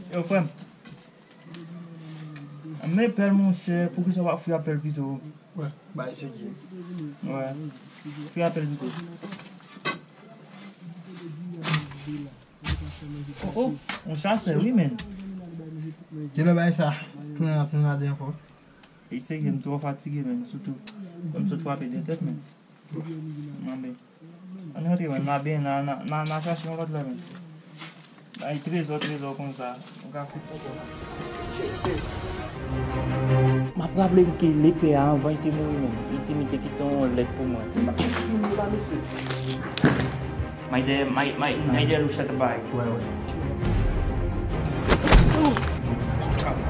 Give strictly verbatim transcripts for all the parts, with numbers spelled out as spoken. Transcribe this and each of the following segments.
Yo, frè m. Men pèl, monchè, poukisa w pa fouye apèl pito? Wè, bay se ki. Wè. Fouye apèl pito. Oh, oh, yon chasè, wi, men. Kilè bay sa? Tounen la, tounen la de ankò. Li serye, m twò fatige, men. Sitou, kòm sot frape de tèt, men. Mande. Ann rantre, men, n a ben, n a, n a, n a, n a chache yon lòt la, men. Bay trezò, trezò konsa. Nou ka fout poko la. M ap raple m ke lepè a, anvan li te mouri menm, li te mete kite yon lèt pou mwen. May dèyè, may, may, may dèyè Louchèt bay. Wè, wè.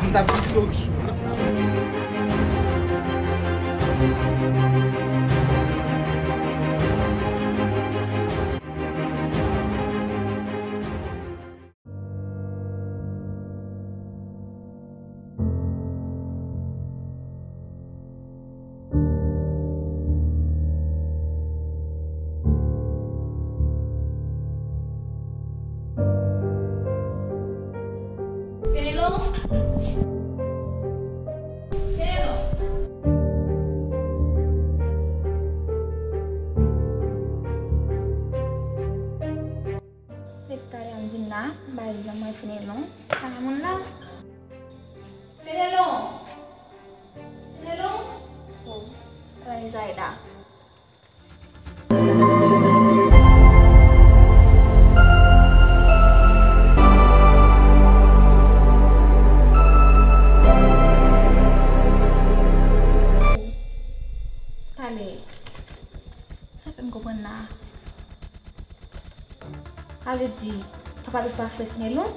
M t ap di Floris. Fenelon. Fenelon. Depi talè m vin la, m pa janm wè Fenelon. Pa gen moun la. Fenelon! Fenelon! Oh, ala Zayda. Talè. Sa fè m konprann la. Sa vle di, papa Doud pa frè Fenelon?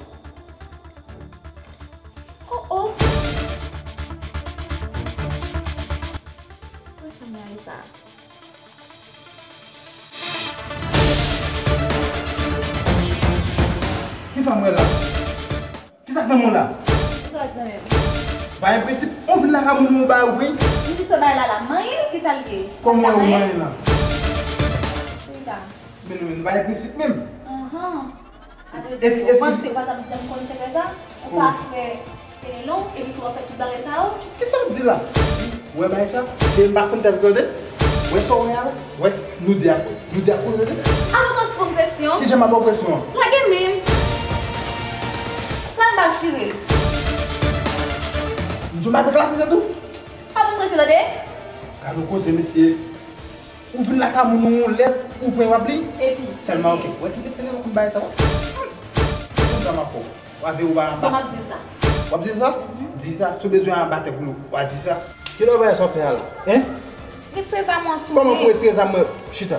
Oh, oh! Wè sa m rayi sa. Kisa m wè la? Kisa k nan men w la? Kisa k nan men m? Pa gen prensip, ou vin lakay moun ou bay ou pran. M di se bay la la, manyen l, kisa l ye? Kòman ou manyen la? Kisa? Men nou, men nou pa gen prensip menm. Anhan. Eske, eske ou panse ou pa t ap janm konn sekrè sa? Ou pa frè Fenelon, epi tou w ap fè tout bagay sa yo? Kisa w ap di la? Ou wè bagay sa? Ke m pa konn tèt tande? Wè sa w wè a la? Wè s-, nou de ap, nou de ap konn tande? Avan w sot fè m presyon. Kijan m ap ba w presyon an? Lage men m. Sa m ba chire l. M di w m ap eklate tèt ou. Pa ban m presyon tande. Gade yon koze mesye. Ou vin lakay moun ou yon lèt, ou pran w ap li? Epi? Sèlman, oke. Wè, kite pene nan konn bagay sa, wè. Konn sa m ap fè w. W ap veye ou pa anba. Kòman m ap di l sa? W ap di l sa? Mhm. Di sa, si w bezwen anba tèt ou, w a di sa. Kilè w wè sa w fè a la? Hein? Retire zam mwen sou mwen. Kòman pou retire zam mwen? Chita.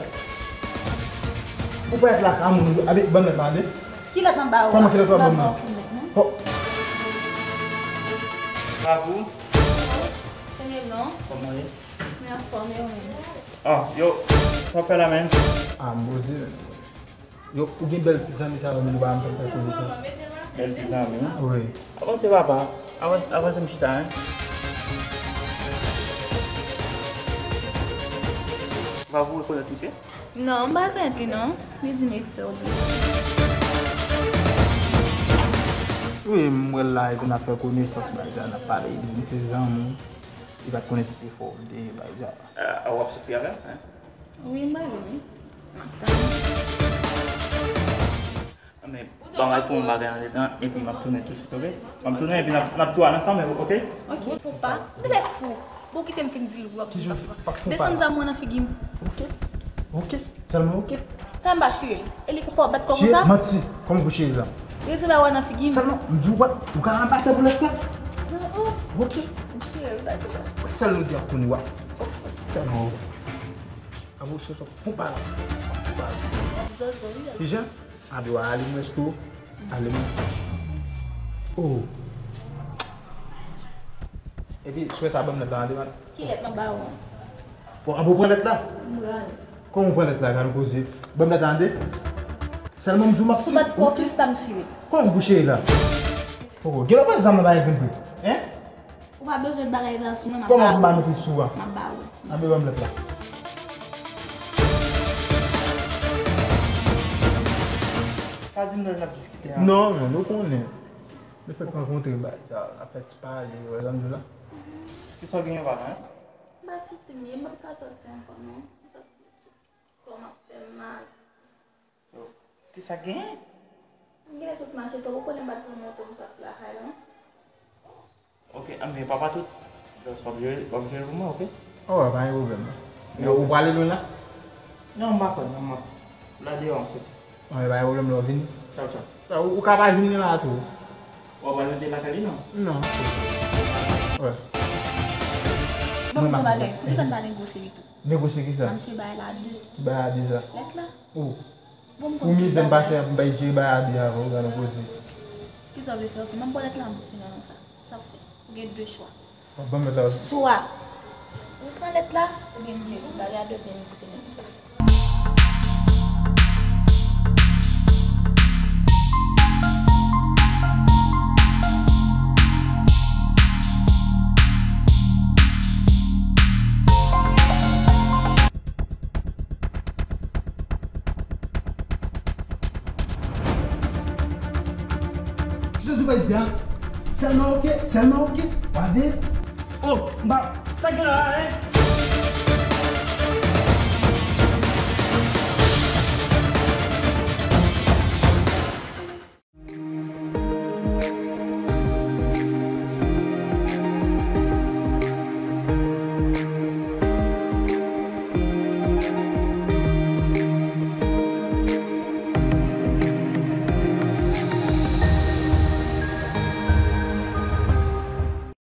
Ou pa ret lakay moun, abi, ban m lèt la, tande. Ki lèt m ap ba ou a? Kòman ki lèt w ap ban m nan? M ap ba w okenn lèt, non. Oh. Bravo. Premye non. Kòman w ye? Mwen anfòm, e ou menm? Ah, yo, sa w fè la, menn? Ah, m poze, menn. Yo, ou gen bèl ti zanmi sa yo, menn, ou pa janm fè konesans. Bèl ti zanmi? Wi. Avanse, papa. Avanse, avanse, m chita, hein. Papa, ou rekonèt misye? Non, m pa rekonèt li, non. Li di m e frè w li ye. Wi, m wè l la, epi n ap fè konesans, bagay sa, n ap pale, li di m se zanmi w. Li pa t konnen si te fò w te bay djab. A, a, w ap soti avè l, hein? Wi, m prale, wi. M ap tann. Men, ban m al pran yon bagay andedan, epi m ap tounen tousuit, oke? M ap tounen, epi n ap, n ap tou al ansanm, oke? Oke, fon pa. Ou te fè fou. Bon, kite m fin di l, wi, w ap di l pa fou. Desann zam mwen nan figi m. Oke. Oke. Sèlman oke. Sa m pa chire l. E li ki fè w bat kò konsa? Chire? Manti. Kòman pou chire l la? Retire bagay w nan figi m. Sèlman, m di w pa, ou ka anba tè pou lèt sa? Non, oh. Oke. M chire l, bat kò. Sèl nou di ap konnen w ap. Sèlman, oh. Abo, se sa, fon pa la. Fon pa la. Zozo, wi. Kijan? Abi, w a ale mwen tou. Ale mwen. Oh. Epi, swè sa ban m lèt la, tande, man. Ki lèt m ap ba ou an? Bon, abo pran lèt la? M pran l. Kòman w pran lèt la, gade yon koze? Ban m lèt la, tande. Sèlman m di w m ap... Si w bat kò plis, ta m chire. Kòman pou chire la? Oh, gen lè w pran zam nan bagay grenn vre. Hein? Ou pa bezwen bagay la sou mwen, m ap ba ou. Kòman pou m pa mete sou a? M ap ba ou. Anben, ban m lèt la. Sa di m nan n ap diskite a. Non, non, nou konnen. Lefèt rankontre bagay sa, ap fè ti pale, wè sa m di w la. Kisa w genyen, pa non? M pa santi m byen, m p ap ka sòti ankò non. M santi kò m ap fè m mal. Yo, kisa k genyen? M genlè sot mache twòp, ou konnen m pa t pran moto m sòti lakay la. Ok, anben, pa pa tout. Just w ap jere, w ap jere pou mwen, ok? Oh, pa gen pwoblèm non. Men ou prale lwen la? Non, m pa konn, non, m ap la deyò, m soti. Anben, pa gen pwoblèm, lè w vini. Tchaw, tchaw. Ou, ou ka pa vin la tou. W ap al rete lakay li non? Non. Wè. Bon, mwen se bagay. Poukisa n pa negosye li tou? Negosye kisa? Nan msye bay la de. Ki bay la de sa? Lèt la. Ou. Bon, m konn. Pou mizè m pase ap bay je bay a de avan, ou gade koze. Kisa w vle fè? Ok, m ap ba w lèt la, m di fini nan sa. Sa w fè? Ou gen de chwa. W ap ban m lèt la. Swa ou pran lèt la, oubyen m jere bagay a de, oubyen m di fini nan sa. Kisa w bay di a? Sèlman ok, sèlman ok. Pade. Oh, m pa, sa gen la, hein?